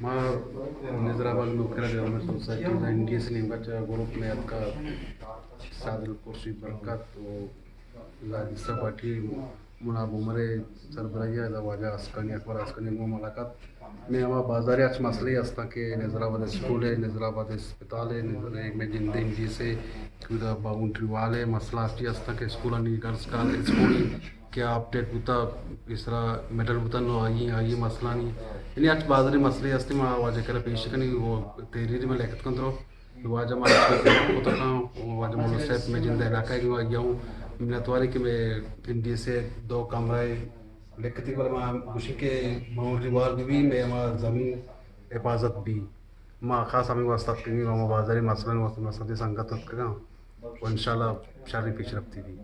ما نظر آباد نوکرہ ڈیولپمنٹ سوسائٹی ءِ این ڈی ایس نیمگا چہ گروپ میں اتکا سادل پرشی برکت و زاہد صاحب اٹی مناب عمر ءِ سربراہی ءَ ادا واجہ اسکانی، اکبر اسکانی گوں ملاقات۔ میں ہما بازار اچ مسئلے ہستاں کہ نظر آباد اسکول ہے، نظر آباد اسپتال ہے، نظر، میں جندے این ڈی ایس ہے، کہ ادا باؤنڈری وال ہے، مسئلہ اچی ہستاں کہ اسکولانی، گرلز کالج اسکول کہ اپڈیٹ بوتا، پیسرا مڈل بوتا، نو آئی، آئی مسئلہ نہیں۔ یعنی اچ بازاری مسئلے ہستے، ما واجہ کرا پیش کنی، وہ تحریری میں لکھت کن درو۔ واجہ مارا کتکاں، واجہ مولا صاحب میں جند علاقہ گیا ہوں، منتواری کہ میں این ڈی ایس ءِ دو کمرہ لکھتی، بلے ما گوشی کہ باؤنڈری وال بھی، میں ہما زمین حفاظت بھی۔ ما خاص ہمیں واسطہ کنگی، ہما بازاری مسئلہ واسطہ، مسئلہ سنگت اتکگاں و انشاءاللہ شریں پیش رفتی بھی۔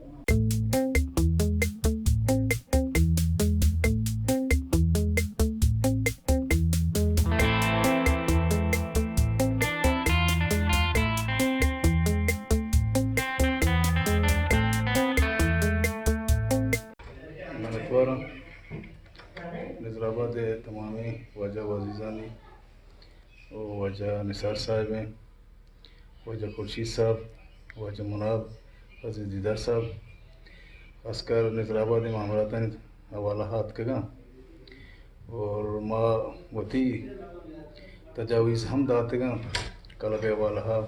منتواراں نظر آباد ءِ تمامیں واجہ و عزیزانی و واجہ نثار صاحب ایں، واجہ خورشید صاحب، واجہ مناب، عزیز دیدار صاحب، خاص کر نظر آباد ءِ مامراتانی حوالہ ءَ اتکگاں اور ما وتی تجاویز ہم داتگاں کلب ءِ حوالہ ءَ۔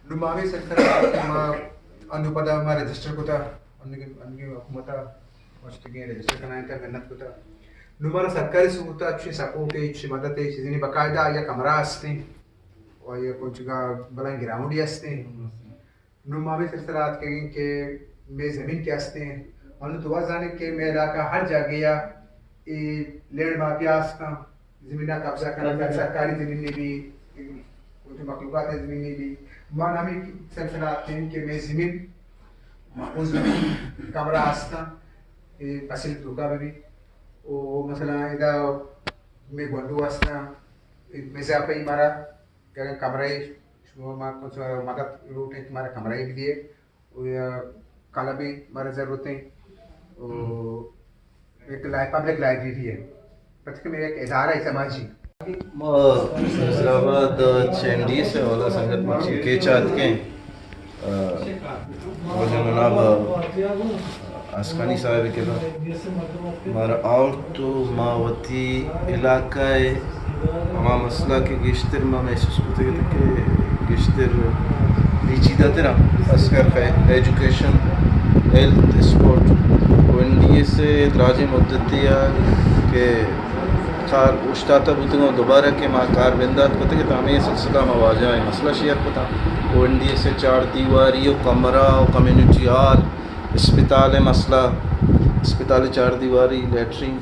نوں ما ہمے سلسلہ کہ ما انوں پدا ما رجسٹر کتا، انگیں، انگیں حکومت ءَ گوشتگیں رجسٹر کنائینتا، منت کتا۔ نوں مارا سرکاری صورت ءَ چوشیں سپورٹ ءِ، چوشیں مدد ءِ، چیزے نی، باقاعدہ آئی ءَ کمرہ ہستیں و آئی ءَ کنچگا بلائیں گراؤنڈے ہستیں۔ نوں ما ہمے سلسلہ ءَ اتکگیں کہ مئے زمین کہ ہستیں، انوں تو زانے کہ مئے علاقہ ہر جاگہ ءَ اے لینڈ مافیا ہستاں، زمین ءَ قبضہ کنگ، سرکاری زمین نی بی، وتی مخلوقات ءِ زمین نی بی۔ ما ہمے سلسلہ ءَ اتکگیں کہ مئے زمین محفوظ بہ بی، کمرہ ہستاں، اے فصل توکا بہ بی۔ او مثلاً ادا مئے گونڈو ہستاں، مئے زیاپئی مارا کہ اگاں کمرہ ءِ شما ما کچھ مدد لوٹیں کہ مارا کمرہ ءِ بدیے، و یا کلب ءِ مارا ضرورت ایں، و یک لائ-، پبلک لائبریری ہے، پرچہ کہ مئے یک ادارہ ہے سماجی۔ ما نظر آباد چہ این ڈی ایس ءِ والا سنگت مچی کیچ ءَ اتکیں۔ آ، واجہ مناب آسکانی صاحب ءِ کرا مارا آورت و ما وتی علاقہ ءِ ہما مسئلہ کہ گیشتر ما محسوس کتگ ات کہ گیشتر پیچیدہ تر اَنت، خاص کر ایجوکیشن، ہیلتھ، اسپورٹ و این ڈی ایس ءِ دراجیں مدتے ءَ کہ کار اوشتاتہ بوتگ ءُ دوبارہ کہ ما کار بندات کتگ ات، ہمے سلسلہ ما واجہ ءَ مسئلہ شیئر کتاں۔ او این ڈی ایس ءِ چار دیواری و کمرہ و کمیونٹی ہال، اسپتال ءِ مسئلہ، اسپتال ءِ چار دیواری، لیٹرین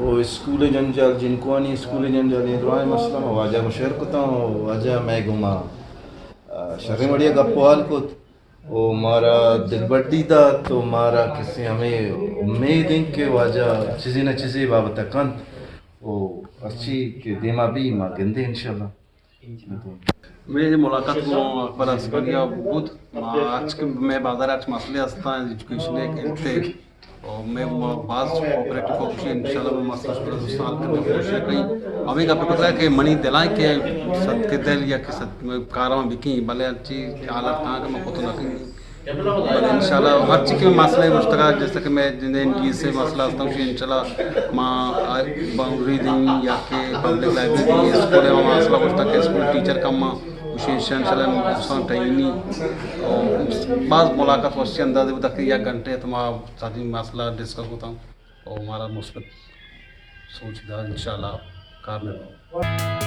و اسکول ءِ جنجال، جنکوانی اسکول ءِ جنجال، اے درائیں مسئلہ ما واجہ ءَ گوں شیئر کتاں و واجہ ءَ مئے گوما، آ، شریں وڑے ءَ گپ و ہال کت۔ و مارا دلبڈی دات و مارا کسے ہمے امید انت کہ واجہ چیزے نہ چیزے بابت ءَ کنت و ہرچی کہ دیما بی ما گندیں انشاءاللہ۔ مئے ملاقات گوں اکبر آسکانی ءَ بوت، ما اچ کہ مئے بازار ءَ اچ مسئلے ہستاں، ایجوکیشن ءِ، ہیلتھ ءِ، و مئے گوما باز کوآپریٹو کوشش، انشاءاللہ مئے مسئلہ شمارا دوستاں حل کنگ ءِ کوشش کنیں۔ ہمے گپ ءَ پترا کہ منی دل ءَ کہ صدقے دل یا کہ صد-، کاراں بکیں، بلے ہرچی حالات تاں کہ من کت نہ کنیں۔ بلے انشاءاللہ ہرچی کہ مسئلہ گوشتگا، جیسا کہ مئے جند ءِ این ڈی ایس ءِ مسئلہ ہستاں، انشاءاللہ ما باؤنڈری دیں یا کہ پبلک لائبریری دیں، اسکول ءِ مسئلہ گوشتا کہ اسکول ٹیچر کم آں۔ شہنشاہ علی خان ٹہینی، اور بعض ملاقات وشی انداز بوتا کہ یک گھنٹے تو ما ساری مسئلہ ڈسکس ہوتا ہوں اور ہمارا مثبت سوچ دا، انشاءاللہ کار میں